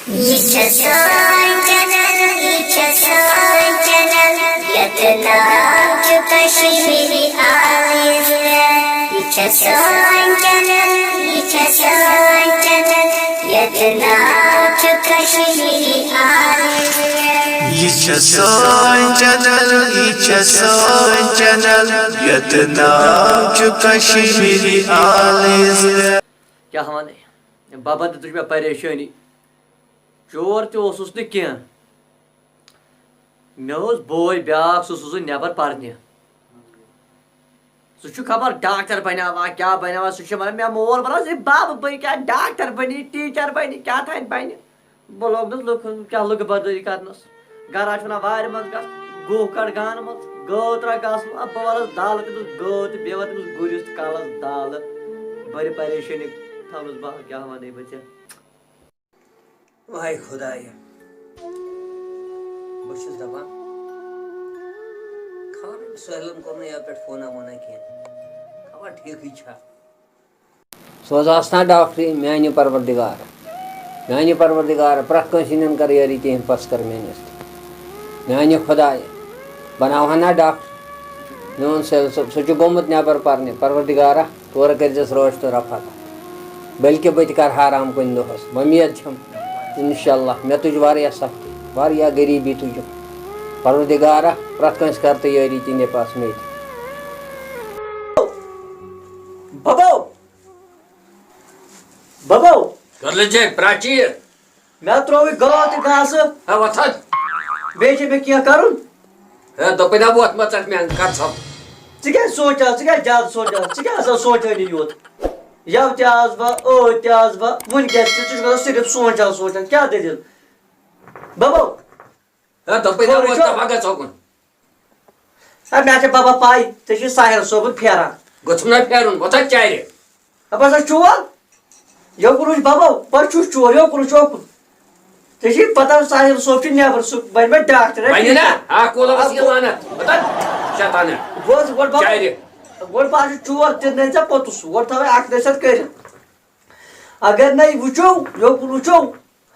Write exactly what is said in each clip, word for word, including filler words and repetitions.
یہِ چھےٚ سٲنۍ چینل، یہِ چھےٚ سٲنۍ چینل، یتھ ناو چھُ کشمیری آلیز۔ یہِ چھےٚ سٲنۍ چینل، یہِ چھےٚ سٲنۍ چینل، یتھ ناو چھُ کشمیری آلیز۔ یہِ چھےٚ سٲنۍ چینل، یہِ چھےٚ سٲنۍ چینل، یتھ ناو چھُ کشمیری آلیز۔ کیٛاہ وَنہٕ؟ بَبَن تہِ تُج مےٚ پریشٲنی۔ چور تہِ اوسُس نہٕ کینٛہہ۔ مےٚ اوس بوے بیٛاکھ، سُہ سوٗزُن نٮ۪بر پَرنہِ۔ سُہ چھُ خبر ڈاکٹر بَنیٛاوا، کیٛاہ بَنیٛاوا۔ سُہ چھُ وَنان، مےٚ مول وَنان زِ، بَب، بہٕ کیٛاہ ڈاکٹر بَنہِ، ٹیٖچر بَنہِ، کیٛاہ تھانۍ بَنہِ۔ بہٕ لوگنَس لُکَن کیٛاہ لُکہٕ بردٲری کَرنَس۔ گَرٕ آسہِ وَنان وارِ منٛز گژھ، گُہہ کَڑ گانہٕ منٛز، گٲو ترٛاو گاسہٕ منٛز۔ بہٕ وَلَس دالہٕ تٔمِس گٲو تہٕ بیٚیہِ وَلہٕ تٔمِس گُرِس تہٕ کَلَس دالہٕ۔ بَرِ پریشٲنی تھاونَس بہٕ، کیٛاہ وَنَے بہٕ ژےٚ۔ واے خۄدایا، بہٕ چھُس دَپان، خبر أمِس سہیلَن کوٚر نہٕ یَتھ پٮ۪ٹھ فونا وونا کینٛہہ، خبر ٹھیٖکٕے چھا۔ سوزہَس نا ڈاکٹرٕے، میٛانہِ پروردگار، میٛانہِ پروردگار، پرٛٮ۪تھ کٲنٛسہِ ہِنٛدٮ۪ن کَر یٲری، تِہِنٛد پَس کَر میٛٲنِس تہِ۔ میٛانہِ خۄدایا، بَناوہَن نا ڈاکٹر۔ میون سہیل صٲب، سُہ چھُ گوٚمُت نٮ۪بر پَرنہِ۔ پروردگارا، تورٕ کٔرۍزٮ۪س رٲچھ تہٕ رفاقت۔ بلکہِ بہٕ تہِ کَرٕ حرام کُنہِ دۄہَس۔ وۄمید چھَم، اِنشاءاللہ۔ مےٚ تُج واریاہ سختی، واریاہ غریٖبی تُجُم۔ پروردگارا، پرٛٮ۪تھ کٲنٛسہِ کَر تہٕ یٲری تہِ نِپاس مےٚ تہِ۔ بَبو! بَبو! کٔدلہٕ جے پرٛاچیٖر۔ مےٚ ترٛووُے گٲو تہِ گاسہٕ۔ ہے، وۄتھ حظ۔ بیٚیہِ چھِ مےٚ کینٛہہ کَرُن۔ ہے، دوٚپُے نا وۄتھ مہ ژَٹ مےٚ، کَر ژھۄپ۔ ژٕ کیٛازِ سونٛچان؟ ژٕ کیٛازِ زیادٕ سونٛچان؟ ژٕ کیٛاہ آسان سونٛچٲنی یوت؟ یَوٕ تہِ آس بہٕ، ٲدۍ تہِ آس بہٕ، وٕنۍکٮ۪س تہِ، ژٕ چھُکھ آسان صرف سونٛچان، سونٛچان۔ کیٛاہ دٔلیٖل؟ بَبو! ہے، دوٚپُے نا خٲرٕے وۄتھ چھا؟ دَپا گژھو کُن۔ ہے، مےٚ چھےٚ بَبا پَے، ژےٚ چھُے ساحِل صٲبُن پھیران۔ گوٚژھُم نا پھیرُن، وۄتھ حظ چارِ۔ ہا، بہٕ ہسا چور۔ یوکُن وٕچھ بَبو، بہٕ چھُس چور، یوکُن وٕچھ اوکُن۔ ژےٚ چھے پَتہ، ساحِل صٲب چھُ نٮ۪بر، سُہ بَنہِ مےٚ ڈاکٹر۔ بَنہِ نا، ہا، کوٗلَس یہِ لعنت۔ وۄتھ حظ، شیطانہ۔ بوز گۄڈٕ بَبو۔ چارِ۔ گۄڈٕ بہٕ ہا چھُس چور، تہِ نَے ژےٚ پوٚتُس۔ گۄڈٕ تھاوَے اَکھ نصیحت کٔرِتھ۔ اگر نَے وٕچھو، یوکُن وٕچھو،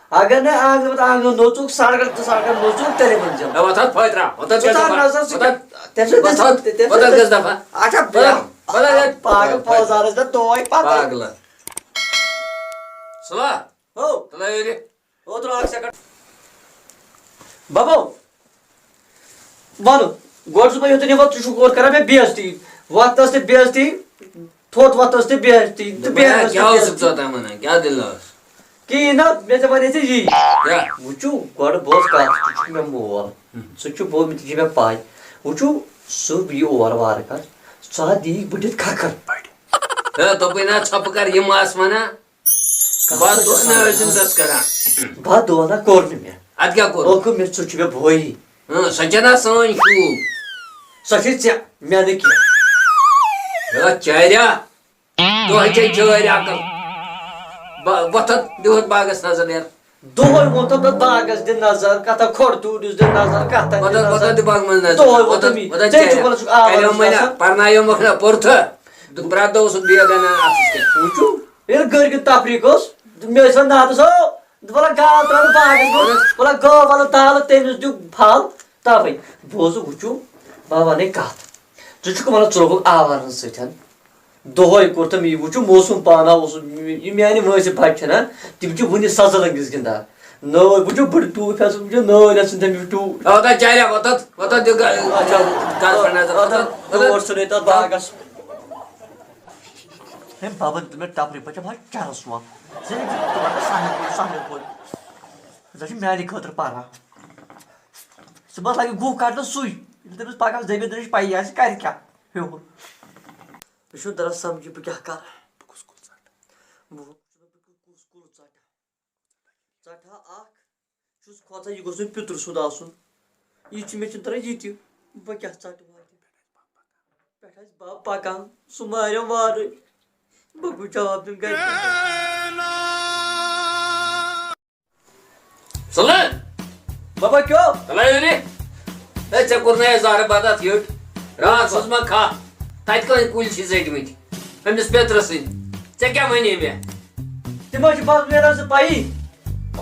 اگر نَے آنٛگنہٕ پَتہٕ آنٛگنہٕ نوٚژُکھ، سڑکَن تہٕ سڑکَن نوٚژُکھ، تیٚلے ؤنۍ زٮ۪و۔ ہے، وۄتھ حظ، پھٲترا، وۄتھ حظ ژٕ گژھ ژٕ دَفعہ۔ نظر سُہ وۄتھ حظ، تَمہِ سۭتۍ وۄتھ حظ، تَمہِ سۭتۍ وۄتھ حظ گژھ دَفعہ۔ اچھا، وۄتھ حظ، وۄتھ حظ، پاگل وۄتھ حظ۔ پوزار ٲسۍ مےٚ دۄہَے پَتہٕ۔ پاگلہٕ۔ صُبا۔ ہو۔ تُلہٕ یورٕ۔ اوترٕ اَکھ سیکنڈ۔ بَبو، وَنہٕ، گۄڈٕ چھُس بہٕ یوٚتُن یِوان، ژٕ چھُکھ اورٕ کران مےٚ بے عزتی۔ وۄتھنَس تہِ بے عزتی، تھوٚد وۄتھنَس تہِ بے عزتی، تہٕ دوٚپمَے، بیٚہنَس تہِ کیٛاہ بے اوسُکھ عزتی۔ ژٕ اوٚتام وَنان؟ کیٛاہ دٔلیٖل ٲس؟ کِہیٖنۍ نہ، مےٚ ژےٚ وَنے ژےٚ یی۔ کیٛاہ؟ وٕچھِو، گۄڈٕ بوز کَتھ، ژٕ چھُکھ مےٚ مول۔ ہُم۔ ژٕ چھُکھ بوز، مےٚ تہِ چھِ مےٚ پَے۔ وٕچھِو، سُہ یی اور وارٕ کارٕ، ژٕ ہا دِیہِ بٔڈِتھ کھَکھَر۔ ہے، دوٚپُے نہ، ژھۄپہٕ کَر، یِم آسہٕ وَنان۔ بَتہٕ دۄہ نہ ٲسِن تَس کران۔ بَتہٕ دۄہ نہ کوٚر نہٕ مےٚ۔ اَدٕ کیٛاہ کوٚر؟ اوکُن مےٚ، ژٕ چھُ مےٚ بویی۔ ہاں، سۄ چھےٚ نہ سٲنۍ شوٗب۔ سۄ چھےٚ ژےٚ، مےٚ نہٕ کینٛہہ۔ ہے، چاریا، دۄہَے چھےٚ جٲرۍ عقل۔ با-، وۄتھَتھ دِہُت باغَس نظر نیر۔ دۄہَے ووٚن تَتھ باغَس دِ نظر، کَتھ کھۄڑ توٗرِس دِ نظر، کَتھ دِ وۄتھَتھ، وۄتھَتھ نظر۔ دِ باغہٕ منٛز نظر۔ دۄہَے ووٚن وۄتھَتھ، تٔمی۔ وۄتھَتھ ژےٚ چھُکھ چاریا۔ وَنان، ژٕ چھُکھ آوارٕ کَریومَے نہ، گژھان۔ پَرنایومَکھ نہ پوٚرتھٕ۔ تہٕ پرٛٮ۪تھ دۄہ اوسُکھ بیگ اَنان اَتھَس کٮ۪تھ۔ وٕچھِو، ییٚلہِ گَرِ کیُتھ تفریٖق اوس، مےٚ ٲسۍ وَنان، ناتَس ہو، وَلہٕ گاو ترٛاونہٕ باغَس منٛز، وَلہٕ گٲو، وَلہٕ دالہٕ، تٔمِس دیُت پھل، تَوَے۔ بوزُو، وٕچھِو، بہٕ وَنَے کَتھ۔ ژٕ چھُکھ وَنان، ژٕ رووُکھ آوارَن سۭتۍ۔ دۄہَے کوٚر تہٕ مےٚ، وٕچھِو، موسم پانہ اوس، یہِ میٛانہِ وٲنٛسہِ بَچہِ چھِنہ، تِم چھِ وٕنہِ سَزٕ لٔنٛگِس گِنٛدان۔ نٲلۍ، وٕچھِو، بٔڑ ٹوٗپۍ حظ، وٕچھِو، نٲلۍ حظ ژھٕنۍ تٔمِس ٹوٗپۍ۔ آ، تَتھ چاریا، وۄتھ تَتھ، وۄتھ تَتھ، دِ گا-، اچھا، گژھ پَنٛنہِ نظر، وۄتھ تَتھ، وۄتھ تَتھ۔ وۄتھ تَتھ۔ ہے، بَبَن دیُت مےٚ ٹَپرِ پٲٹھۍ، بہٕ ہا چَرَس وَن۔ ژےٚ کیٛاہ دیُت تِمَن ساحِل پٲٹھۍ، ساحِل پٲٹھۍ؟ ژےٚ چھُ میٛانہِ خٲطرٕ پَران۔ صُبحَس لَگہِ گُہہ کَڑنَس سُے، ییٚلہِ تٔمِس پَگاہ زٔمیٖندٲری چھِ پَیی آسہِ، کَرِ کیٛاہ ہیوٚر؟ مےٚ چھُنہٕ تَران سَمجھی بہٕ کیٛاہ کَرٕ۔ بہٕ کُس کُل ژَٹہٕ؟ بہٕ کُس کُل ژَٹہٕ؟ ژَٹہٕ ہا اَکھ، چھُس کھوژان، یہِ گوٚژھ نہٕ پیوٚتُر سیوٚد آسُن۔ یہِ چھُ، مےٚ چھُنہٕ تَران یہِ تہِ، بہٕ کیٛاہ ژَٹہٕ وۄنۍ؟ پٮ۪ٹھ آسہِ بَب پَکان، سُہ ماریو وارٕ۔ بہٕ گوٚو جواب دیُن گَرِ۔ سُلہٕ! بابا کیٛاہ؟ تَلہٕ یہِ نہِ۔ ہے، ژےٚ کوٚر نہٕ اَسہِ زہرٕ بَتہٕ اَتھ یٔٹ۔ راتھ سوٗز مےٚ کھَہہ۔ تَتہِ کٕہٕنۍ کُلۍ چھِ ژٔٹمٕتۍ؟ أمِس پیٚترٕ سٕنٛدۍ۔ ژےٚ کیٛاہ وَنے مےٚ؟ تِمو چھِ پَتہٕ نیران سُہ پَیی۔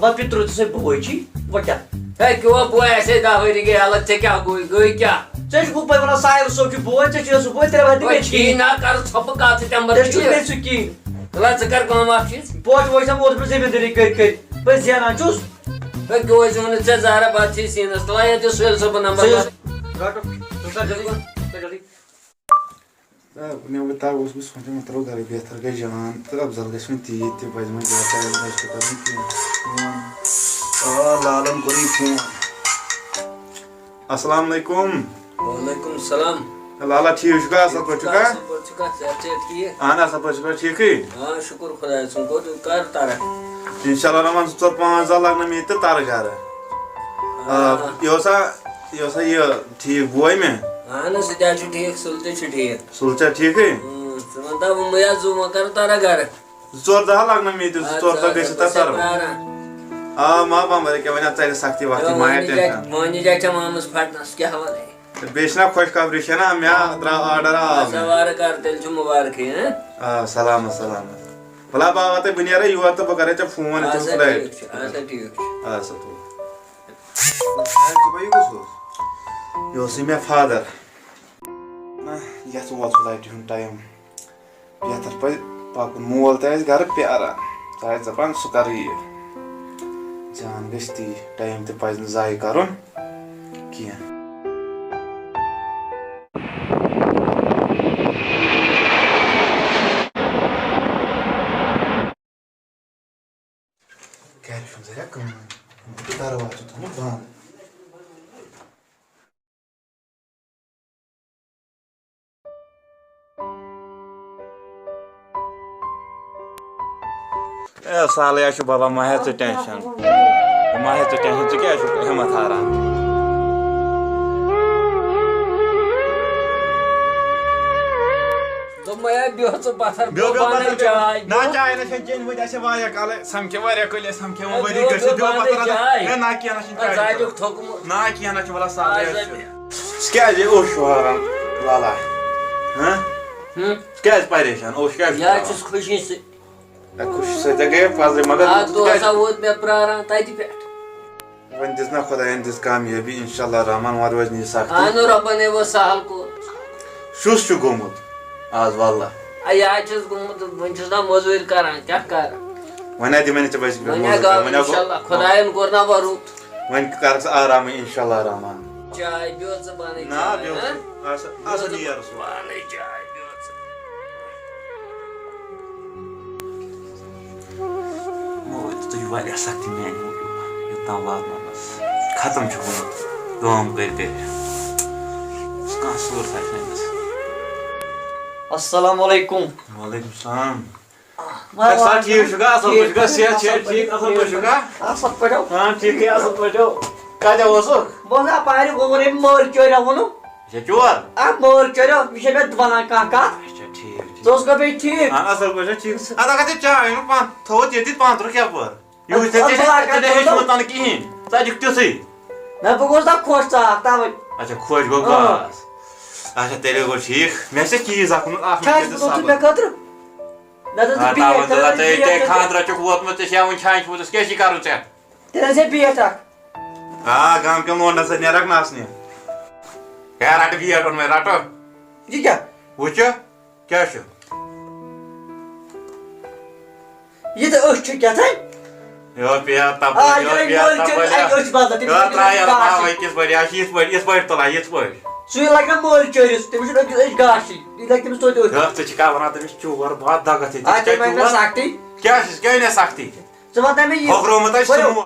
وۄنۍ پیٚترو ژٕ سۭتۍ بوے چھی، وۄنۍ کیٛاہ؟ ہے، کیٛاہ بوے، اَسے دَہ ؤری گٔے الگ، ژےٚ کیٛاہ گوٚوُے، گٔے کیٛاہ؟ ژےٚ چھُکھ پَے وَنان ساحِل صٲب چھُ بوے، ژےٚ چھُے سُہ بوے، ترٛےٚ وَتہِ وۄنۍ مےٚ چھی چھِی۔ نا کَر ژھۄپہٕ کَتھ ژٕ تَمہِ مےٚ بدلہٕ چھُنہٕ چھُ۔ بیٚیہِ سُہ کِہیٖنۍ۔ تُلہٕ ژٕ کَر کٲم اَکھ چیٖز۔ پوچہِ ووچہِ سا ووتُس بہٕ زٔمیٖندٲری کٔرۍ کٔرۍ، بہٕ زینان چھُس۔ ہے، کیٛاہ اوس وَنان ژےٚ زہرا بَتہٕ چھِ سیٖنَس، تُلہٕ ییٚتہِ سُہیل صٲبُن نمبر سُہیل بَتہٕ۔ رَٹو، ژٕ کَر جلدی وَن، ژٕ کَر جلدی۔ تہٕ مےٚ وۄنۍ تَوَے اوسُس بہٕ سونٛچان، وۄنۍ ترٛاوو گَرٕ بہتر گژھِ جان، تہٕ اَفضل گژھِ وۄنۍ تیٖتۍ تہِ، پَزِ وۄنۍ زیادٕ ٹایم ویسٹ کَرُن کینٛہہ۔ فون۔ آ، لالَن کوٚرُے فون۔ السلام علیکم۔ وعلیکم السلام۔ لالا، ٹھیٖک چھُکھا؟ اَصٕل پٲٹھۍ چھُکھا؟ اَصٕل پٲٹھۍ چھُکھا؟ صحت چھا ٹھیٖک؟ اَہَن، اَصٕل پٲٹھۍ چھُکھا؟ ٹھیٖکٕے؟ آ، شُکُر خۄدایَس کُن۔ کوٚت کَر تَرَکھ؟ اِنشاء اللہ رحمان، زٕ ژور پانٛژھ دۄہ لَگنَو مےٚ تہٕ تَرٕ گَرٕ۔ آ۔ آ، یہِ اوسا، یہِ اوسا یہِ ٹھیٖک بوے مےٚ؟ اَہَن حظ، سُہ تہِ حظ چھُ ٹھیٖک، سُل تہِ چھُ ٹھیٖک۔ سُل چھا ٹھیٖکٕے؟ اۭں، ژٕ وَن تہٕ وۄنۍ یا زٕ وۄنۍ کَر تَرَکھ گَرٕ؟ زٕ ژور دۄہ لَگنَو مےٚ تہِ، زٕ ژور دۄہ اَدٕ سا، گٔژھِتھ اَدٕ سا، تَتھ تَرُن۔ پرٛاران۔ آ، ما بَمبَر ییٚکیٛاہ وۄنۍ اَتھ ژَلہِ سختی وَختی، تہٕ ما وۄنۍ ہیٚتہِ جا-، tension۔ وۄنۍ جا چھےٚ آمٕژ پھَٹنَس، کیٛاہ وَنَے؟ تہٕ بیٚیہِ چھِنہ خۄشخبری چھےٚ نہ، مےٚ درٛاو order آو اَدٕ سا، مےٚ۔ وارٕ کارٕ تیٚلہِ چھُ مُبارکٕے، ہہ؟ آ، سلامت، سلامت۔ وَلہ بہٕ آوٕ تۄہہِ، بہٕ نیرٕ یور تہٕ بہٕ کَرٕ ژےٚ فون، اَدٕ ژےٚ سا، flight۔ ٹھیٖک چھُ، اَدٕ سا، ٹھیٖک چھُ۔ اَدٕ سا، تُل۔ ہے، ژٕ کَتہِ گوٚژھ اوس؟ یہِ اوسُے مےٚ father۔ نہ، یَتھ ووت flightہِ ہُنٛد time۔ بہتر پَزِ پَکُن۔ مول تہِ آسہِ گَرٕ پیٛاران، سُہ آسہِ دَپان، سُہ کَرٕ یہِ۔ جان گژھِ تی، time تہِ پَزِ نہٕ ضایع کَرُن کینٛہہ۔ گَرِ چھُنہٕ ذرا کٕہٕنۍ، بہٕ تہِ دروازٕ تھوٚمُت بنٛد۔ اے سالیا چھُ بابا، مہ ہےٚ ژٕ tension۔ مہ ہےٚ ژٕ tension، ژٕ کیٛازِ چھُکھ ہمت ہاران؟ دوٚپمَے، ہے، بیٚہہ ژٕ پَتھر، بیٚہہ، بیٚہہ بیٚہہ پَتھر، پَتھر، بیٚہہ۔ چاے، نہ، بیٚہہ۔ چاے نہ چھَنہٕ چیٚنۍ، وۄنۍ آسہِ واریاہ کالہٕ، سَمکھے واریاہ کٲلۍ، أسۍ سَمکھے وۄنۍ ہے، ؤری بیٚہہ، گٔژھِتھ، بیٚہہ بیٚہہ پَتھر۔ پَتھر۔ ہے، نہ، کینٛہہ نہ چھُنہٕ، چاے ژٕ چیٚنۍ۔ آسَکھ تھوٚکمُت۔ نہ، کینٛہہ نہ چھُنہٕ، وَلہٕ سہلٕے آز حظ چھُ۔ ژٕ کیٛازِ اوٚش واران، لالا؟ ہہ؟ ہُم؟ ژٕ کیٛازِ پریشان؟ اوٚش کیٛازِ چھُ یہِ حظ واران؟ چھُس خوشی سۭتۍ۔ ہے، خوشی سۭتۍ ہا گٔیے پَزرٕے، مگر اَتھ ژٕ کیٛازِ دۄہَس ہا ووت مےٚ پرٛاران تَتہِ پٮ۪ٹھ۔ وۄنۍ دِژ نہ خۄدایَن دِژ کامیٲبی، اِنشاء اللہ الرحمٰن، وۄنۍ روزِ نہٕ یہِ سختی۔ اہنُو، رۄبَن ہے ووٚن سہل کوٚر۔ شُس چھُ گوٚمُت آز واللہ۔ اے، یہِ حظ چھُس گوٚمُت، وۄنۍ چھُس نا مٔزوٗرۍ کران، کیٛاہ کرٕ؟ وۄنۍ ہا دِمَے نہٕ ژےٚ بہٕ أسۍ وۄنۍ مٔزوٗرۍ ہا کران، گوٚو وۄنۍ ہا گوٚو، اِنشاء اللہ، خۄدایَن کوٚر نا وۄنۍ رُت۔ وۄنۍ کَرَکھ ژٕ آرامٕے اِنشاء اللہ الرحمٰن۔ چاے بیٚہہ ژٕ پانَے نا، چاے، بیٚہہ ہہ؟ ژٕ، آسہٕ، آسہٕ بیٚہہ ژٕ نیر ژٕ۔ پانَے چاے بیٚہہ ژٕ۔ موج، تُہۍ واریاہ سختی میانہِ موٗجوٗب یوٚتام واتنٲومٕژ۔ ختم چھُ گوٚمُت کٲم کٔرۍ کٔرۍ۔ کانٛہہ صوٗرتھا چھُنہٕ أمِس۔ السلام علیکم۔ وعلیکم السلام۔ وعلیکم ہے، سا ٹھیٖک چھُکھا؟ اَصٕل پٲٹھۍ چھُکھا؟ صحت چھا ٹھیٖک؟ اَصٕل پٲٹھۍ چھُکھا؟ اَصٕل پٲٹھۍ۔ ہاں، ٹھیٖکھٕے، اَصٕل پٲٹھۍ۔ کَتہِ اوسُکھ؟ بہٕ اوسُس اَپارِ گوٚمُت، أمۍ مٲرۍ چورِ ووٚنُم۔ اچھا، چور؟ اَکھ مٲرۍ چورِ، یہِ چھےٚ مےٚ وَنان کانٛہہ کَتھ۔ اچھا، ٹھیٖک، ٹھیٖک۔ ژٕ اوسکھا بیٚیہِ ٹھیٖک؟ اَہَن، اَصٕل پٲٹھۍ چھا ٹھیٖک؟ اَدٕ اَگر ژےٚ چاے أنِتھ پانہٕ تھوٚوُتھ ییٚتہِ، پانہٕ ترٛوو کیٛاہ پٲر؟ یوٗت چھےٚ اَدٕ ژےٚ، بہٕ ژےٚ چھےٚ ہیوٚچھمُت تَنہٕ کِہیٖنۍ۔ ژٕ ہیٚچھُکھ تیُتھُے۔ نہ، بہٕ گوٚوُس نا خۄش ژاکھ تَوَے۔ اچھا، خۄش گوٚو اۭں۔ بس۔ اچھا، تیٚلے گوٚو ٹھیٖک۔ مےٚ چھےٚ چیٖز اَکھ اوٚنمُت، اَکھ کیٛازِ مِنٹ، اوٚنُتھ ژٕ صبر۔ مےٚ خٲطرٕ؟ مےٚ دوٚپ آ، ژٕ بیٚہہ، تاوَن ژٕ دَپان، ژٕ ژےٚ ییٚتہِ بیٚہہ، ژےٚ ژٕ خانٛدرَس چھُکھ ووتمُت، ژےٚ چھےٚ وٕنہِ چھانہِ چھُمٕژ، ژٕ کیٛاہ چھِ کَرُن ژےٚ؟ تیٚلہِ ٲسۍ زِ بیٹھ اکھ۔ آ، گامکٮ۪ن لونڈن سۭتۍ نیرکھ نژنہِ۔ ہے، رٹہٕ بیٹھ اوٚن مےٚ، رٹہٕ۔ یہِ کیٛاہ؟ وٕچھِ، کیٛاہ چھُ؟ یہِ تہٕ أچھ چھِ کیٛاہ تام؟ یو، پیار تپٲرۍ، آ، یو، یہِ پیار مٲلۍ چھِ تپٲرۍ، اَکہِ یو۔ أچھ بدلہٕ، تٔمِس یو، چھِ ترٛاو یَتھ گاشہِ۔ ناوَے کِتھ پٲٹھۍ، یہِ چھِ یِتھ پٲٹھۍ، یِتھ پٲٹھۍ تُلان، یِتھ پٲٹھۍ۔ سُے لگہِ نا مٲلۍ چٲرِس، تٔمِس چھُنہٕ أکِس أچھ گاشٕے، یہِ لگہِ تٔمِس توتہِ أچھ۔ یو، ژٕ چھِکھا وَنان تٔمِس چور، بہٕ ہا دَگَتھ ییٚتہِ۔ آ، ژٕ کیٛاہ تٔمۍ وَنہِ مےٚ چور؟ سختی۔ کیٛاہ چھُس، کیٛاہ مےٚ سختی؟ ژٕ وَن تَمے یہِ۔ ہۄکھرومُت ہا چھُ ؤلِو۔ سُہ موت۔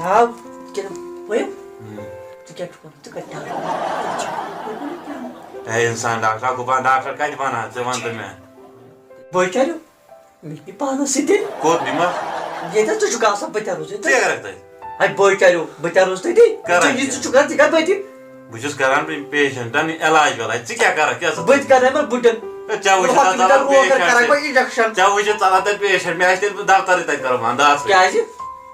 ناو کِنہٕ ؤلِو؟ ہُم۔ ژٕ کیٛاہ چھُکھ وَنان؟ ژٕ کَتہِ تھاوَکھ؟ ہے، اِنسان ڈاکٹر، گُپن ڈاکٹر کَتہِ وَنان؟ ژٕ وَن تہٕ مےٚ۔ بہٕ کیٛاہ رِو؟ مےٚ چھُ پانَس سۭتۍ۔ کوٚت نِمَکھ؟ ییٚتٮ۪تھ ژٕ چھُکھ آسان، بہٕ تہِ روزٕ ییٚتٮ۪تھ۔ ژٕ کیٛاہ کَرَکھ تَتہِ؟ ہے، بہٕ کیٛاہ رِو؟ بہٕ تہِ روزٕ تٔتی۔ کَران ژٕ یہِ کیٛاہ؟ ژٕ چھُکھ کَران، ژٕ کَرٕ بہٕ تہِ۔ بہٕ چھُس کران پیشنٹن علاج ولاج، ژٕ کیٛاہ کرکھ، کیٛاہ ژٕ؟ بہٕ تہِ کرٕ یِمن بُڈن۔ ہے، ژےٚ وٕچھِتھ ہۄکھ ہسا نِکن روغن پیشنٹ۔ کرکھ بہٕ injection۔ ژےٚ وٕچھِتھ ژلان تتہِ پیشنٹ، مےٚ آسہِ تیٚلہِ دفترٕے تتہِ کرو بنٛد، اَتھ سۭتۍ۔ کیٛازِ؟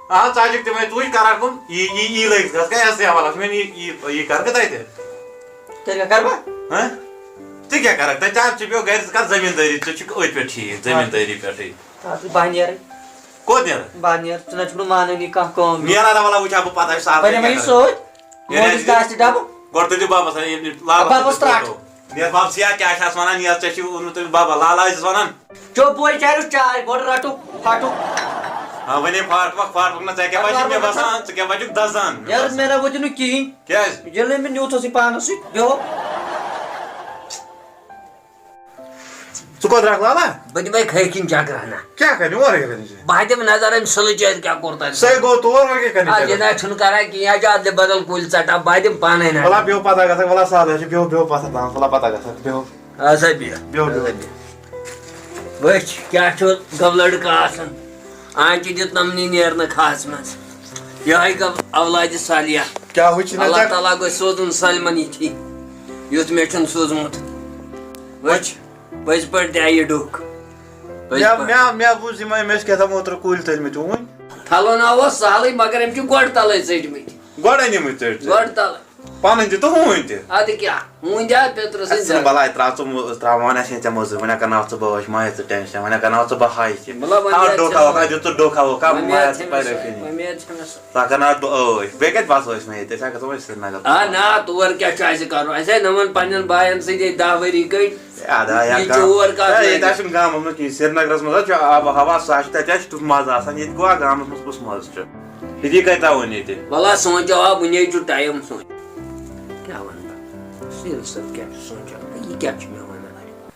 آ، ژٕ اَژکھ تِمے، ژٕ وٕچھ کرکھ کُم، یی، یی، یی لٲگِتھ گژھ، کیٛاہ آسہِ ژےٚ حوالس، مےٚ یہِ، یہِ، یہِ کرکھ تتہِ؟ تیٚلہِ کیٛاہ کرٕ بہٕ؟ ہہ؟ ژٕ کیٛاہ کرکھ تتہِ؟ ژےٚ چھُے پیوٚو گرِ، ژٕ کر زٔمیٖندٲری، ژٕ چھُکھ أتھۍ پٮ۪ٹھ ٹھیٖک، زٔمیٖندٲری پٮ۪ٹھٕے۔ آ، تہٕ بہٕ نیرٕ۔ کوٚت نیرٕ؟ بہٕ نیرٕ، ژٕ نہ چھُکھ نہٕ مانٲنی کانٛہہ کٲم۔ نیرٕ اَدٕ وَلہٕ وٕچھِ ہا بہٕ پَتہٕ، سہلٕے بہٕ نِمَے کیٛاہ یہِ کَرٕ۔ سۭتۍ۔ نیرٕ موجی اَسہِ گاسہِ ڈَبہٕ۔ گۄڈٕ تُلِو بَبَس، ییٚمہِ لالَس بَبَس سۭتۍ ترٛٹھ۔ فوٹو۔ نیرٕ بَب، ژٕ یا کیٛاہ چھِ اَتھ وَنان، نیرٕ، ژےٚ چھُے ووٚنمُت تٔمِس بَبَس، لالہٕ ٲسۍزِس وَنان۔ چوٚپ بوے، چاے روٚٹ چاے، گۄڈٕ رَٹُکھ پھَٹُک۔ ہا، وۄنۍ ہے پھاٹوَکھ، پھاٹوَکھ نہ، ژےٚ کیٛاہ باسہِ، مےٚ باسان، ژٕ کیٛاہ بَجُکھ دَزان۔ یارٕ، مےٚ نہ ووت نہٕ کِہیٖنۍ۔ کیٛازِ؟ ییٚلہِ مےٚ نیوٗتھَس یہِ پانَس سۭتۍ، بیٚہو۔ ژٕ کوٚت درٛاکھ لالا؟ بہٕ دِمے کھٔکھِنۍ چکرا نہ۔ کیٛاہ کرنہِ؟ اورٕ کیٛاہ کرنہِ چھِ؟ بہٕ دِمہٕ نظر أمۍ سُلہٕ چٲرۍ کیٛاہ کوٚر تَتہِ۔ سُے گوٚو تور، وۄنۍ کیٛاہ کرنہِ آ، چھِ؟ یہِ نہ چھُنہٕ کران کِہیٖنۍ، یہِ چھُ اَدلہِ بدل کُلۍ ژَٹان، بہٕ دِمہٕ پانَے نظر۔ وَلہ بیٚہو پَتہ گژھکھ، وَلہ سہلٕے چھُ، بیٚہو، بیٚہو پَتھَر تام، وَلہ پَتہ گژھکھ، بیٚہو۔ اَدٕ سا بیٚہہ۔ بیٚہو، بیٚہو۔ اَدٕ سا بیٚہہ۔ وٕچھ، کیٛاہ چھُ گوٚو لٔڑکہٕ آسان، آنچہِ دیُت نَمنی نیرنہٕ کھہَس منٛز۔ یِہوٚے گوٚو اولادِ صالحہ۔ کیٛاہ ہُہ چھِ مےٚ اللہ ژےٚ تعالیٰ گوٚژھ سوزُن سٲلمَن یِتھی، یُتھ مےٚ چھُنہٕ سوٗزمُت۔ وٕچھ، پٔزۍ پٲٹھۍ تہِ آیہِ ڈُکھ۔ پٔزۍ مےٚ، پٲٹھۍ۔ مےٚ، مےٚ بوٗز یِمَے، مےٚ ٲسۍ کیٛاہ تام اوترٕ کُلۍ تٔلۍ مٕتۍ وُنۍ۔ پھلونا اوس سہلٕے، مگر أمۍ چھِ گۄڈٕ تَلَے ژٔٹۍ مٕتۍ۔ گۄڈٕ أنۍ یِمٕے ژٔٹۍ ژٔٹۍ۔ گۄڈٕ تَلَے۔ پَنٕنۍ تہِ تہٕ ہوٗنۍ تہِ۔ اَدٕ کیٛاہ؟ ہوٗنۍ دِ اَتھ پیٚترَس اَسہِ سۭتۍ ژھٕن زَن۔ بَلاے، ترٛاو ژٕ مو-، ترٛاو وۄنۍ اَسہِ ژےٚ موٚزوٗرۍ، وۄنۍ ہا کَرناوَتھ ژٕ بہٕ ٲش، مہ ہےٚ ژٕ ٹٮ۪نشَن، وۄنۍ ہا کَرناوَتھ ژٕ بہٕ ہاے تہِ۔ مطلب، وۄنۍ تھاو مےٚ ڈوکھا ژےٚ ووکھا، دیُت ژٕ ڈوکھا ووکھا، وۄنۍ مہ مےٚ ہےٚ ژٕ ژےٚ پریشٲنی۔ وۄنۍ مےٚ ژےٚ مےٚ سۭتۍ۔ ژٕ ہا کَرناوَتھ بہٕ ٲش، بیٚیہِ کَتہِ وَسو أسۍ وۄنۍ ییٚتہِ؟ أسۍ ہا گژھو وۄنۍ سرینگر۔ آ، نا، تور کیٛاہ چھُ اَسہِ کَرُن؟ اَسہِ ہے نَمَن پنٛنٮ۪ن بایَن سۭتۍ ییٚتہِ دَہ ؤری گٔے۔ اَدٕ ہا، یا یہِ کانٛہہ، ژور کَتھ ہے، ییٚتہِ لَگہِ؟ آسہِ نہٕ گامَس منٛز کِہیٖنۍ۔ سرینگرَس منٛز حظ چھُ آب و ہوا، سُہ حظ چھُ، تَتہِ حظ چھُ تیُتھ مَزٕ آسان، ییٚتہِ گوٚو گامَس منٛز کُس مَزٕ چھُ؟ ییٚتی کَتہِ ترٛاوون ییٚتہِ؟ وَلہٕ حظ، سونٛچو آ، وٕنے چھُ ٹایم سونٛچ۔ کیٛاہ وَنہٕ بہٕ؟ سیٖر صٲب کیٛاہ چھُ سونٛچان؟ یہِ کیٛاہ چھُ مےٚ وَنان؟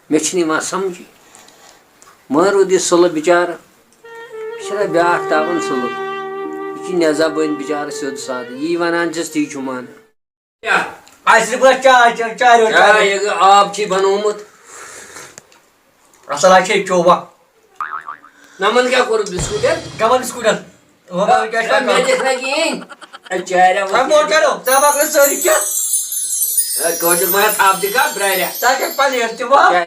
مےٚ چھُنہٕ یِوان سَمجھی۔ مَہ روٗد یہِ سُلہٕ بِچارٕ۔ یہِ چھُنہ بیٛاکھ تاوَن سُلہٕ۔ یہِ چھُ نٮ۪زا بٔنۍ بِچارٕ سیوٚد سادٕ۔ یی وَنان چھِس، تی چھُ مانان۔ کیٛاہ؟ اَسہِ چھِ بس چاے چیٚنۍ، چاے روٚٹ چاے چاے۔ یہِ آب چھی بنوومُت۔ اَصٕل حظ چھِ یہِ چوٚو وۄنۍ۔ نَمَن کیٛاہ کوٚرُتھ بِسکوٗٹ ہٮ۪تھ؟ کَمَن بِسکوٗٹ ہٮ۪تھ؟ وۄنۍ کیٛاہ چھِ مےٚ کَرُن؟ دِکھ نہ کِہیٖنۍ۔ اے چاریا، ہے، وۄنۍ موٹَرو، ژےٚ مۄکلٲے سٲری کھٮ۪تھ۔ ہے، کٲشِر ما ہٮ۪تھ تھَپھ دِکھا برٛاریا؟ ژٕ ہا چھَکھ پَنیر تہِ وَو۔ کیٛاہ؟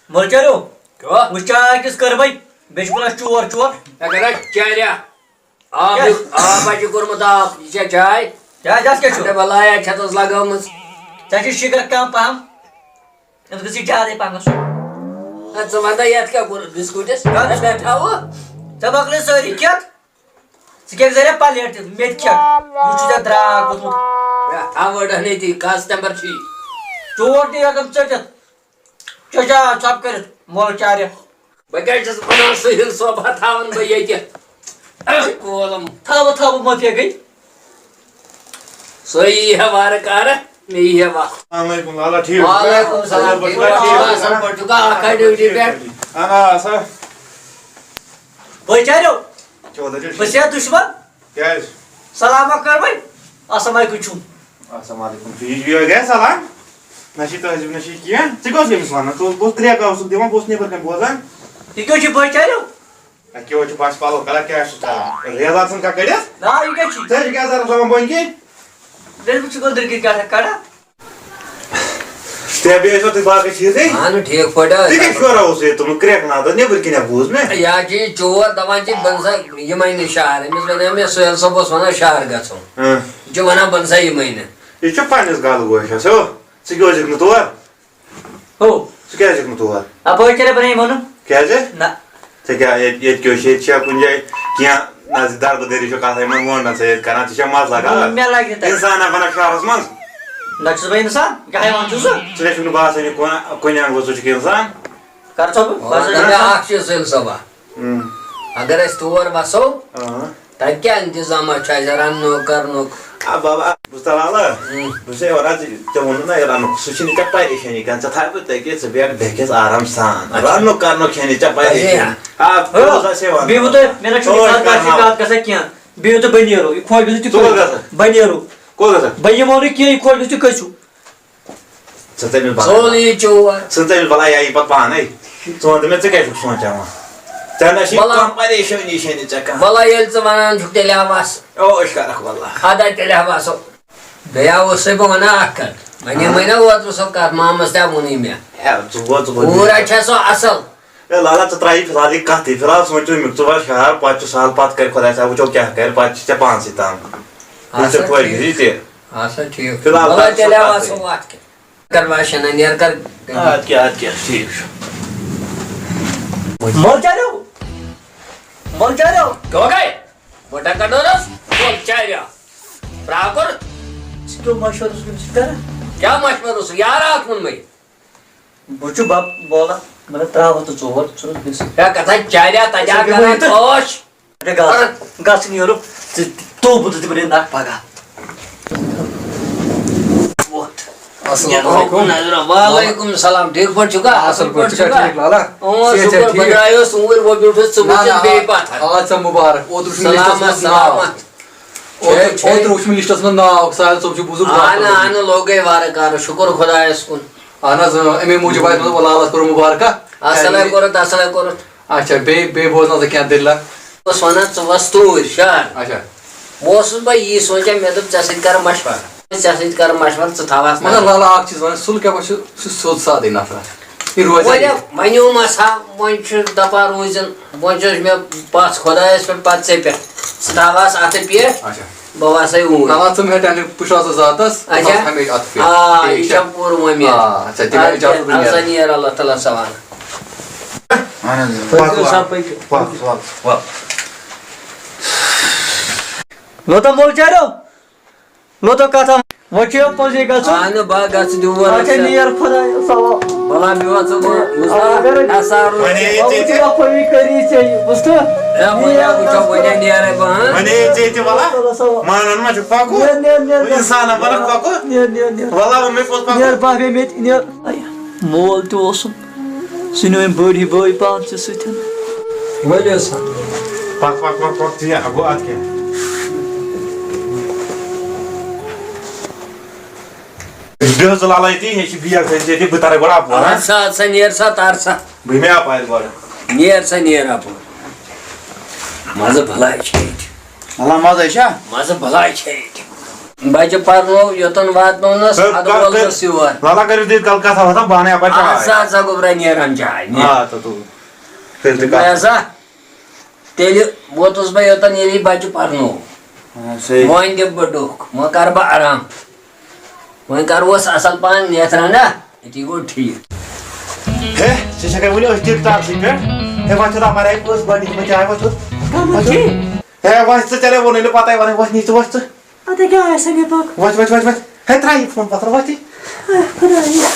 موٹَرو، کیٛاہ؟ وٕچھ چاے کِژھ کٔر وۄنۍ، بیٚیہِ چھُ کَران چور چور۔ ہے، کَران چاریا۔ آب کیٛاہ؟ یہِ، آب ہا چھُ کوٚرمُت آب، یہِ چھا چاے؟ چاے دَس کیٛاہ چھُ؟ اَدٕ بَلایا چھَتَس لَگٲومٕژ۔ ژےٚ چھُے شُگر کَم پَہَم۔ أمِس گٔژھ یہِ زیادَے پَہمَس۔ ہے، ژٕ وَنتا یَتھ کیٛاہ کوٚر بِسکوٗٹَس؟ کَتھ؟ ہے، پٮ۪ٹھاوٕ۔ ژےٚ مۄکلے سٲری کھٮ۪تھ۔ ژٕ کیٛازِ زَریا پَلیٹ تہِ؟ مےٚ تہِ کھٮ۪تھ۔ یہِ چھُ ژےٚ درٛاگ ووٚتھمُت۔ ہے، تھاو أڑ ہَنے تی، کَس تَمبَر چھی؟ چور تہِ ہٮ۪کَن ژٔٹِتھ۔ چچا، ژھۄپہٕ کٔرِتھ، مول چارِ۔ بہٕ کیٛاہ چھُس وَنان، سُہیل صٲب ہا تھاوَن بہٕ ییٚتہِ۔ اَہ، کولَم۔ تھاوٕ، تھاوٕ، مَہ پیٚیہِ گٔے۔ سُہ یی ہے وارٕ کارٕ، مےٚ یی ہے وَتھ۔ السلام علیکم، لالا، ٹھیٖک؟ وعلیکم السلام، ٹھیٖک پٲٹھۍ چھُکھا؟ اَصٕل پٲٹھۍ چھُکھا؟ اَکھ ہَے ڈیوٹی پٮ۪ٹھ۔ اَہَن حظ، سَر۔ بٲے چاریو، چودہ چھُ بہٕ چھُس دُشمَن۔ کیٛازِ؟ سلام کٔر وۄنۍ۔ السلام علیکم چھُم۔ السلام علیکم۔ ٹھیٖک، یہِ گٔے سلام۔ نہ چھِ تہذیٖب، نہ چھِ کینٛہہ۔ ژٕ کیٛاہ اوسُکھ أمِس وَنان؟ ژٕ اوس، بہٕ اوسُس کرٛٮ۪کھ اوسُکھ دِوان، بہٕ اوسُس نیٚبرٕ کَنۍ بوزان۔ یہِ کیٛاہ چھُ بٲے چاریو؟ اَدٕ کیٛاہ، وۄنۍ چھُ بَس پَلو کَڑان، کیٛاہ چھُس کَران؟ ریزار ژھٕن کَتھ کٔڑِتھ۔ نا، یہِ کیٛاہ چھُ؟ ژےٚ چھُ کیٛاہ ضروٗرت دَپان بۄنہِ کِنۍ؟ دٔپۍ، بہٕ چھُس گٔدٕر کِتھ کیٛاہ کَڑان؟ ژےٚ بیٚیہِ ٲسوا تُہۍ باقٕے چیٖزٕے؟ اَہَن، ٹھیٖک پٲٹھۍ حظ۔ ژےٚ کیٛاہ شورا اوس ییٚتہِ تُلمُت؟ کرٛٮ۪کھ نادٕ نیٚبٕرۍ کِنۍ ہا بوٗز مےٚ۔ یا چھِ یہِ چور، دَپان چھِ، بہٕ نسا یِمَے نہٕ شہر۔ أمِس وَنیٛاو مےٚ، سُہیل صٲب اوس وَنان شہر گژھو۔ اۭں۔ یہِ چھُ وَنان، بہٕ نسا یِمَے نہٕ۔ یہِ چھُ پنٛنِس گَلہٕ گوشَس، ہیو۔ ژٕ کیٛازِ یِکھ نہٕ تور؟ ہو۔ ژٕ کیٛازِ یِکھ نہٕ تور؟ اَپٲرۍ چھےٚ نہٕ بَنان یِمَن۔ کیٛازِ؟ نہ۔ ژےٚ کیٛاہ، ییٚتہِ، ییٚتہِ کیٛاہ چھِ، ییٚتہِ چھا کُنہِ جایہِ کینٛہہ نزدیٖک دربہٕ دٔری چھُ کَتھَے یِمَن وونٛڈَن سۭتۍ کَران؟ ژٕ چھےٚ مَزٕ لَگان؟ مےٚ لَگہِ نہٕ تَتہِ۔ اِنسان ہا بَنان شہرَس منٛز۔ نہ چھُس بہٕ اِنسان، کیٛاہ ہٮ۪وان چھُس بہٕ؟ ژٕ چھُکھ نہٕ باسٲنی کُنہِ، کُنہِ اَنٛگہٕ ژٕ چھُکھ اِنسان۔ کَر ژٕ بہٕ؟ وَلہٕ باسان نہ، مےٚ اِنسان۔ اَکھ چیٖز سُہیل صٲبا۔ اۭں۔ اگر أسۍ تور وَسو، اۭں۔ تَتہِ کیٛاہ اِنتِظامہ چھُ اَسہِ رَننُک کَرنُک؟ آ بابا، بہٕ چھُس تَلہٕ اَلہٕ۔ اۭں۔ بہٕ چھُسے وَنان، ژٕ، ژےٚ ووٚنُتھ نہ یہِ رَننُک، سُہ چھُنہٕ ژےٚ پریشٲنی کانٛہہ، ژےٚ تھاوٕ بہٕ تٔتی، ژٕ بیٚہکھ بیٚہکھِس آرام سان۔ اچھا۔ رَننُک کَرنُک چھےٚ نہٕ ژےٚ پریشٲنی۔ اچھا۔ آ، ہو، بہٕ اوسُس ہے وَنان۔ بیٚیہِ ووٚن تۄہہِ، مےٚ نہ چھُنہٕ اوے اِنسان کَرناو۔ کٲشِر کَتھ گژھان کینٛہہ۔ بیٚیہِ یوٗتاہ بٔنیٖرو، یہِ خۄش گژھِ تہِ ژٕ کوٚت کٔرِو۔ گژھکھ؟ بٔنیٖرو۔ کوٚت گژھکھ؟ بہٕ یِمو نہٕ کینٛہہ، یہِ خۄش گژھِ تہِ کٔژھِو۔ ژٕ تٔمِس بَلاے۔ ژوٚل یہِ چور۔ ژٕ تٔمِس بَلاے، یہِ پَتہٕ پانَے۔ ژٕ وَن تہٕ مےٚ، ژٕ کیٛاہ چھُکھ سونٛچان وۄنۍ؟ ژےٚ نہ چھِ وَلہٕ۔ کانٛہہ پریشٲنی چھے نہٕ ژےٚ کانٛہہ۔ وَلہٕ ییٚلہِ ژٕ وَنان چھُکھ، تیٚلہِ ہا وَس۔ او، أسۍ کَرَکھ وَلہٕ۔ اَدٕ ہا تیٚلہِ ہا وَسو۔ بیٚیہِ ہا اوسُے بہٕ وَنان اَکھ کَتھ۔ وۄنۍ یِمَے نہ اوترٕ سۄ کَتھ، مامَس تہِ ہا ووٚنُے مےٚ۔ ہے، ژٕ گوٚو، ژٕ گوٚو کوٗر ہا چھےٚ سۄ اَصٕل۔ ہے لالا، ژٕ ترٛاو یہِ فِلحال یہِ کَتھٕے۔ فِلحال سونٛچو اَمیُک، ژٕ وَس شہر، پَتہٕ چھُ سہل، پَتہٕ کَرِ خۄداے صٲب، وٕچھو کیٛاہ کَرِ، پَتہٕ چھِ ژےٚ پانسٕے تام۔ اَدٕ سا ژےٚ خۄش ٹھیٖک۔ گژھی تہِ۔ اَدٕ سا ٹھیٖک۔ فِلحال وَلہٕ کَر ژٕ تیٚلہِ کَتھٕے۔ آسو اَتھ کیٛاہ۔ کَر واشَن اَنہِ، یَر کَر۔ اَدٕ کیٛاہ، اَدٕ کیٛاہ، ٹھیٖک چھُ۔ مول کیٛاہ گوٚو؟ مۄلچاریو۔ کیٛاہ گٔے؟ بہٕ ڈَکَن ڈورَس مۄلچاریو۔ برٛاکُر۔ ژٕ کیٛاہ مَشوَرٕ اوسُکھ أمِس سۭتۍ کران؟ کیٛاہ مَشوَرٕ اوسُکھ؟ یارٕ اَکھ ووٚنمَے۔ بہٕ چھُ بَب بولان، مگر ترٛاوَتھ ژٕ ژور، ژٕ روز بِہِتھ۔ ہے، کَتھا چاریا، تَتہِ ژٕ آو بیٚہوان کران ییٚتہِ۔ عٲش۔ اَدٕ گژھ، گژھ نیرُن، ژٕ توبہٕ تہٕ دِمہٕ نہٕ نَکھ پَگاہ۔ ووٚتھ۔ السلام علیکم۔ نظرہ، وعلیکم السلام۔ ٹھیٖک پٲٹھۍ چھُکھا؟ اَصٕل پٲٹھۍ چھُکھا؟ ٹھیٖک، لالا؟ اۭں، صحت چھا شُکُر، بہٕ ٹھیٖک؟ درٛایوس اوٗرۍ، وۄنۍ بیوٗٹھُس ژٕ نہ، وٕچھِتھ نہ، بیٚیہِ پَتھر۔ آ، ژےٚ مُبارک۔ اوترٕ چھُ لِسٹَس سلامت، منٛز ناو۔ سلامت۔ اوترٕ، چھے، چھے۔ اوترٕ وُچھ مےٚ لِسٹَس منٛز ناو، ساحل صٲب چھُ بُزرگ اہن، ڈاکٹر۔ اہن، لوگے وارٕ کارٕ، شُکُر خۄدایَس کُن۔ اہن حظ، اۭں، اَمے موٗجوٗب آسہِ مےٚ دوٚپ لالَس کوٚر مُبارکہ۔ اَصٕلَے کوٚرُتھ، اَصٕلَے کوٚرُتھ۔ اچھا، بیٚیہِ، بیٚیہِ بوزناو ژٕ کینٛہہ دٔلیٖلہ؟ بہٕ اوسُس وَنان، ژٕ وَس توٗرۍ شہر۔ اچھا۔ بہٕ اوسُس بہٕ یی سونٛچان، مےٚ دوٚپ، ژےٚ سۭتۍ کَرٕ مَشوَرٕ۔ ژےٚ سۭتۍ کَرٕ مَشوَرٕ، ژٕ تھاو اَتھ مگر نظر۔ لالا، اَکھ چیٖز وَن، سُلہٕ کیٛاہ پَتہٕ چھُ، سُہ چھُ سیوٚد سادٕے نفرا۔ یہِ روزِ وۄنۍ اَتہِ۔ وَنیومَس ہا، وۄنۍ چھُ دَپان روٗزِن، وۄنۍ چھُ مےٚ پَژھ خۄدایَس پٮ۪ٹھ، پَتہٕ ژےٚ پٮ۪ٹھ۔ ژٕ تھاوہَس اَتھٕ پٮ۪ٹھ، اچھا۔ بہٕ وَسَے اوٗرۍ۔ لالا، ژٕ مہٕ ہیٚہ ٹینشن، بہٕ چھُس آسان ذاتَس، بہٕ اچھا۔ تھاوَس ہمیشہِ اَتھٕ پٮ۪ٹھ۔ آ، ٹھیٖک یہِ چھا؟ چھَم پوٗرٕ وۄمید۔ آ، اچھا، تہِ مےٚ اَدٕ اِجازت، کیٛاہ، بہٕ اَدٕ سا نیرٕ۔ نیرٕ اللہ تعالیٰ سوال۔ اہن حظ۔ پٔکِو سا، پٔکِو۔ پَکھ، وَل، وَل۔ لوٚتَم مول چاریو۔ لوٚتَم کَتھا۔ وۄنۍ چھُ یہِ پوٚزُے گژھُن۔ اہن با گژھ دیوٗر اچھا، اچھا۔ نیر خۄدایَس حوالہٕ۔ بلا بیوہ ژٕ گوٚو، یُس اگر حسار روٗد۔ وۄنۍ ہے ژےٚ تہِ۔ وۄنۍ چھُ یہِ کٔری ژےٚ، بوٗزتھٕ؟ ہے، وۄنۍ ہا وٕچھو، وۄنۍ ہا نیرے بہٕ، ہاں؟ وۄنۍ ہے ژےٚ تہِ وَلا۔ مانان ما چھُکھ پَکُن؟ نیر، نیر، نیر، نیر۔ اِنسانا وَنکھ پَکُن؟ نیر، نیر، نیر۔ وَلا ووٚن مےٚ پوٚز پَکُن۔ نیر، باقٕے مےٚ تہِ، نیر۔ مول تہِ اوسُم۔ سُہ نیوٗ أمۍ بٔڑ ہی بٲے پانہٕ تہِ سۭتۍ۔ ؤلِو سا۔ پَک، پَک، پَک، پَک، ژٕ یہِ، گوٚو اَتھ کیٛاہ؟ بیٚہہ حظ ژٕ لالہ ییٚتی، یہِ چھِ بیگ تھٲیِتھ ییٚتی، بہٕ تَرَے گۄڈٕ اَپور، ہا؟ اَدٕ سا، اَدٕ سا، نیر سا، تَر سا۔ بہٕ یِمَے اَپارِ گۄڈٕ۔ نیر سا، نیر اَپور۔ مَزٕ بَلاے چھِ ییٚتہِ۔ اللہ مَزَے چھا؟ مَزٕ بَلاے چھِ ییٚتہِ۔ بَچہٕ پَرنو، یوٚتَن واتنوونَس، سر، اَدٕ کَر، وَلہٕ کَر، گژھ یور۔ لالہ کٔرِو تُہۍ کَل کَتھا وَتھا، بہٕ اَنَے اَپارِ اَدٕ چاے۔ سا، اَدٕ سا، گوٚبرا، نیر ہَم چاے، نیر۔ آ، تہٕ تُل۔ کٔرِو تُہۍ کَتھ۔ بوزا؟ تیٚلہِ ووتُس بہٕ یوٚتَن، ییٚلہِ یہِ بَچہٕ پَرنوو۔ آ، صحیح۔ وۄنۍ دِمہٕ بہٕ ڈوٚکھ، وۄنۍ کَرٕ بہٕ آرام۔ وۄنۍ کَرٕ ہوس اَصٕل پَہَن نیترا نا، أتی گوٚو ٹھیٖک۔ ہے، ژٕ چھَکھے وٕنہِ أتھۍ ٹِک ٹاکسٕے پٮ۪ٹھ؟ ہے، وۄتھ تھوٚد اَپٲرۍ، اَتہِ ٲس گۄڈٕنِچ مےٚ چاے، وۄتھ تھوٚد۔ کَمَن وۄتھ تھوٚد۔ چھی؟ ہے، وۄتھ ژٕ، ژےٚ نے ووٚنُے نہٕ پَتَے، وَنَے، وۄتھ نیر ژٕ، وۄتھ ژٕ۔ اَدٕ کیٛاہ آسہِ مےٚ پَکھ؟ وۄتھ، وۄتھ، وۄتھ، وۄتھ۔ ہے، ترٛاو یہِ فون پَتھر، وۄتھ یہِ۔ اے، خۄدایا۔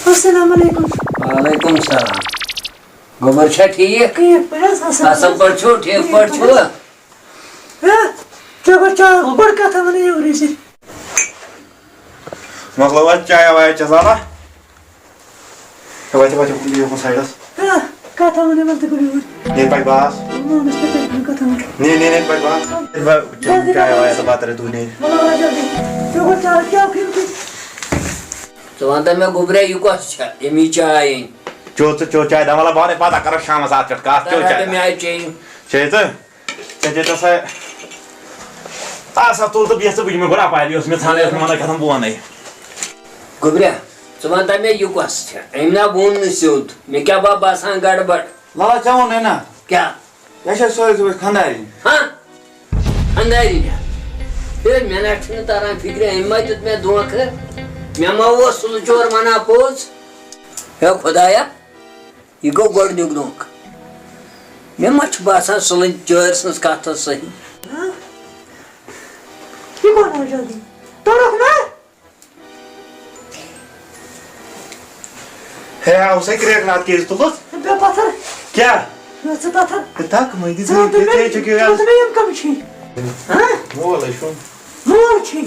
السلام علیکم۔ وعلیکم السلام۔ گوٚبُر چھا ٹھیٖک؟ ٹھیٖک پٲٹھۍ حظ، اَصٕل اَصٕل پٲٹھۍ۔ پٲٹھۍ چھُو؟ ٹھیٖک پٲٹھۍ چھُو؟ پٲٹھۍ حظ۔ ہے، ژےٚ گوٚو چاے، بٔڑ کَتھا وَنٕنۍ یورٕ زِ۔ مۄکلٲو حظ چایا وایا چٮ۪تھ، زانا؟ ہے، وَتہِ، وَتہِ، بِہِو ہُتھ سایڈَس۔ ہے، کَتھا وَنٕنۍ وَلہٕ تہٕ بٔڑ یورٕ۔ یے پَکہِ باس۔ مامَس پٮ۪ٹھ تٔمۍ سٕنٛز کَتھا وَنٕنۍ۔ نے، نے، نے، پَکہِ باس۔ بَس، بَس، چاے وایا تہٕ بَتہٕ رَٹو نے۔ وَلہٕ، وَلہٕ، جلدی۔ ژےٚ گوٚو چاے، کیٛاہ کھیوٚو ژےٚ؟ ژٕ وَن تہٕ مےٚ، گوٚبریا، یہِ کۄس چھےٚ؟ ییٚمہِ چاے أنۍ۔ چیو ژٕ، چیو چاے، دَپان وَلہٕ بہٕ اَنَے پَتہٕ، کَرو شامَس اَتھ پٮ۪ٹھ کَتھ، چیو تَتھ چاے۔ رَٹہٕ مےٚ آیہِ چیٚنۍ۔ چیٚیہِ ژٕ؟ ژےٚ دِتھ سا، آ، سا تُل تہٕ بیٚہہ ژٕ، بہٕ یِمہٕ گۄڈٕ اَپارِ، یہِ اوس مےٚ ژھانٛڈان، یہِ اوس مےٚ وَنان کیٛاہ تام بہٕ وَنَے۔ گوٚبریا، ژٕ وَن تہٕ مےٚ، یہِ کۄس چھےٚ؟ أمۍ نا ووٚن نہٕ سیوٚد، مےٚ کیٛاہ بہٕ باسان گڑبڑ۔ لَلا، ژےٚ ووٚنُے نا؟ کیٛاہ؟ یہِ چھےٚ سۄے، ژٕ وٕچھ خانٛدارِنۍ۔ ہاں؟ خانٛدارِنۍ ہا؟ ہے، مےٚ نا چھُنہٕ تَران فِکرِ، أمۍ ما دیُت مےٚ دھوکہٕ؟ مےٚ ما اوس سُہ لُچور وَنان پوٚز؟ ہے خۄدایا، یہِ گوٚو گۄڈٕنیُک دھوکہٕ۔ مےٚ ما چھُ باسان سُلہٕ چٲرۍ سٕنٛز کَتھ ٲس صحیح۔ ہاں؟ یہِ کوٚت آو جلدی؟ توٚرُکھ نا؟ ہے، آو سا کرٛیک ناتھ کیٛازِ تُلُتھ؟ بے پتھر۔ کیٛاہ؟ مےٚ ژٕ پتھر۔ ہے، تَکھ مٔنٛدِ ژٕ ژٕ وَن تہٕ مےٚ، ژےٚ چھُکھ یہِ ژٕ وَن تہٕ مےٚ یِم کَم چھی؟ ہاں؟ مول ہے چھُم۔ مول چھی؟ آ۔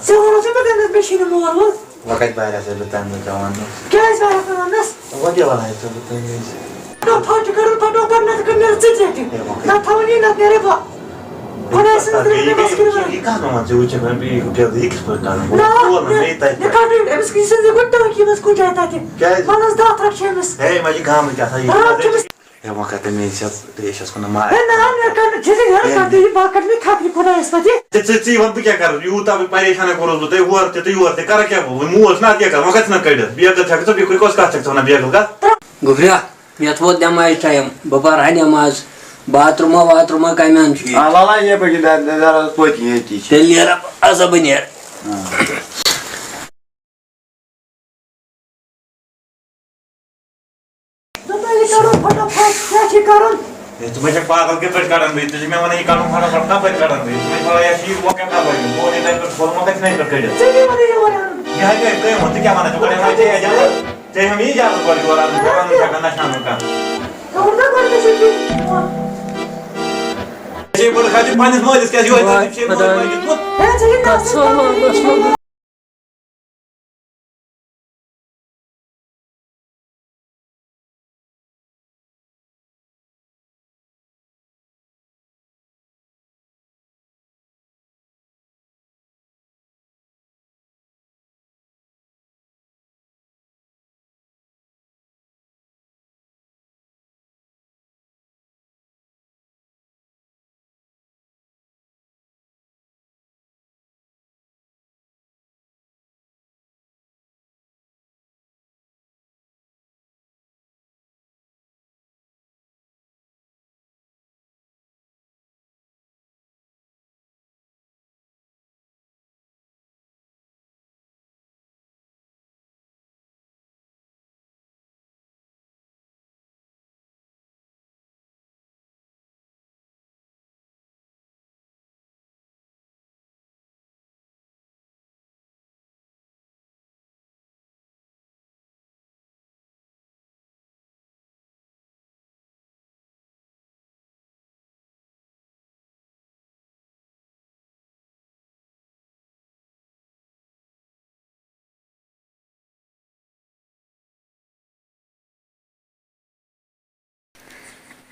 ژےٚ ووٚنُتھ ژےٚ مےٚ گَنٛڈَس مےٚ چھی نہٕ مول وول۔ وۄنۍ کَتہِ بارٮ۪س ہے بہٕ تَمہِ دۄہ ژےٚ وَننَس؟ کیٛازِ بارٮ۪س نہٕ وَننَس؟ وۄنۍ کیٛاہ وَنہٕ ہے ژےٚ بہٕ تَمہِ وِزِ؟ نہ، تھوٚد چھُ کَرُن، پَتہٕ اوٚپَر نہ تہٕ کٔر مےٚ ژٕ تہِ۔ ہے، وۄنۍ کَتہِ؟ نہ تھاوُن یی، نہ نیرے بہٕ۔ خۄداے سٕنٛز ترٛےٚ مےٚ بَس کٔرِو وۄنۍ۔ یہِ کَتھ وَنان ژےٚ وٕچھَکھ وۄنۍ بیٚیہِ ہُہ پیٚو یہِ کِتھ پٲٹھۍ کَرُن؟ نہ، وۄنۍ ووٚن نہ، مےٚ تَتہِ نہ پٮ۪ٹھ۔ کَٹُن، أمِس کِتھ چھِ زِندگی گُتہٕ ٹٲنٛکی منٛز کُنہِ جایہِ تَتہِ۔ کیٛازِ؟ وَلہٕ حظ دَہ ترٛکھ چھِ أمِس۔ ہے، مےٚ چھِ گامٕکۍ آسان یہِ راتھ چھِ أمِس۔ ہے، وۄنۍ کَتہِ مےٚ چھَس، یہِ چھَس وَنان ما۔ ہے، نہ، مےٚ کَڑ نہٕ جِگرِ، ہے، ہے۔ کَڑ نہٕ یہِ، بہٕ کَڑٕ نہٕ خبرِ خۄدایَس پَتہٕ یہِ۔ ژےٚ، ژےٚ، ژٕے وَن بہٕ کیٛاہ کَرٕ؟ یوٗتاہ بہٕ پریشان کوٚرُس بہٕ تۄہہِ ہورٕ تہِ تہٕ یورٕ تہِ، کَرٕ کیٛاہ بہٕ؟ وۄنۍ موج چھِنہٕ اَتھ کیٛاہ کَرٕ؟ وۄنۍ کَتہِ ژھٕنَکھ کٔڑِتھ؟ بیکٕل چھَکھ ژٕ، بیٚیہِ کُنہِ کۄس کَتھ چھَکھ ژٕ وَنان بیکٕل کَتھ؟ گوٚبریا، یَتھ ووت نٮ۪مازِ ٹایم، بہٕ پَرٕ ہا نٮ۪ماز، باتھ روٗما واتھ روٗما کَمہِ اَندٕ چھُ یہِ؟ آ، لَلَے، یہِ پَکہِ دَ-، دَ-، دَروازَس پٔتۍ کِنۍ ییٚتی چھِ۔ تیٚلہِ نیرٕ بہٕ، اَژٕ ہا بہٕ نیرٕ۔ دوٚپمَے، یہِ کَرو پھٹا پھٹ۔ کرُن۔ ہے، ژٕ ما چھَکھ پاگل؟ کِتھ پٲٹھۍ کَڑَن بہٕ یہِ؟ ژٕ چھِ مےٚ وَنان، یہِ کَڑُن کھۄرَن پٮ۪ٹھ کَپٲرۍ کَڑَن بہٕ یہِ؟ ژٕ مےٚ وَنان، یہِ چھِ یہِ وۄنۍ کَپٲرۍ یہِ؟ بہٕ وَنَے تَتہِ پٮ۪ٹھ کھولُن وۄنۍ کَتہِ چھُ مےٚ ییٚتہِ پٮ۪ٹھ کٔڑِتھ؟ ژٕ کیٛاہ وَنان یہِ وَنان؟ یہِ ہا گٔے کٲم، ژٕ کیٛاہ وَنان؟ ژٕ کوٚڑ مےٚ ژےٚ اِجازت؟ ژےٚ ہیوٚم یہِ اِجازت گۄڈٕ یورٕ اَنُن، ژےٚ وَنُن چھَکھ نہ شامُن کانٛہہ۔ خبردار گۄڈٕ مےٚ چھُ کینٛہہ۔ ژےٚ بٔڑ خاطر پنٛنِس مٲلِس کیٛازِ یِہوٚے وَے ژےٚ چھِ مٲلۍ خۄداے۔ مٲلۍ دیُتمُت؟ ہے، ژےٚ چھِ ناو کَتھ ژٕ ژھٕنُن؟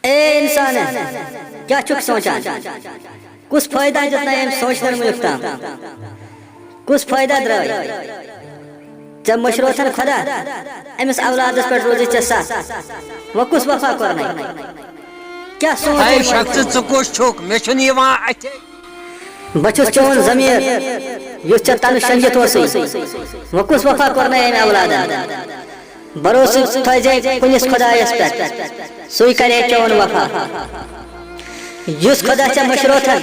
اے انسان، کیا چھُکھ سونچان؟ کُس فٲیدٕ دیُت نہ أمۍ سونچنَن وُنیُک تام؟ کُس فٲیدٕ درٛاے؟ ژےٚ مٔشروتھن خۄدا، أمِس اولادس پٮ۪ٹھ روٗزٕے ژےٚ سَتھ۔ وۄنۍ کُس وفا کوٚرنَے؟ کیٛاہ سونچ ہے أمۍ؟ شخص، ژٕ کُس چھُکھ؟ مےٚ چھُنہٕ یِوان اَتھِ۔ بہٕ چھُس چون ضمیٖر، یُس ژےٚ تَنہٕ شۄنٛگِتھ اوسُے۔ وۄنۍ کُس وفا کوٚرنَے أمۍ اولادن؟ بھروسہٕ تھٲیزے کُنِس خۄدایَس پٮ۪ٹھ، سُے کرے چون وفا۔ یُس خۄدا ژےٚ مٔشروتھن،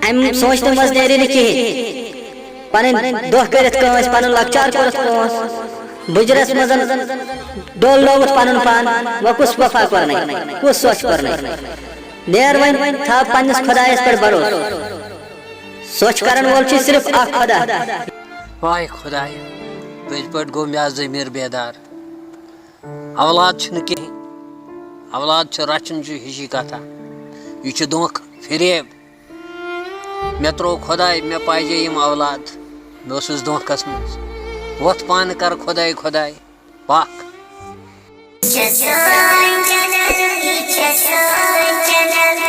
اَمہِ سونچنہٕ منٛز نیرِ نہٕ کِہیٖنۍ۔ پنٕنۍ دۄہ کٔرِتھ کٲنٛسہِ، پنُن لۄکچار کوٚرُتھ کٲنٛسہِ، بُجرس منٛز ڈولنووُتھ پنُن پان، وۄنۍ کُس وفا کوٚرنَے، کُس سۄچھ کوٚرنَے؟ نیر وۄنۍ، تھاو پننِس خۄدایس پٮ۪ٹھ بھروسہٕ۔ سۄچھ کرن وول چھُ صرف اکھ خۄدا۔ واے خۄدایا، پٔزۍ پٲٹھۍ گوٚو مےٚ ضمیٖر بیدار۔ اولاد چھُنہٕ کِہیٖنۍ، اولاد چھُ رچھُن چھُ ہِشی کتھا، یہِ چھُ دھوکہٕ، فریب۔ مےٚ ترٛوو خۄداے، مےٚ پاجے یِم اولاد۔ مےٚ اوسُس دھوکھس منٛز۔ وۄتھ پانہٕ کر خۄداے، خۄداے، پکھ۔ یہِ چھےٚ سٲنۍ channel، یہِ چھےٚ سٲنۍ channel۔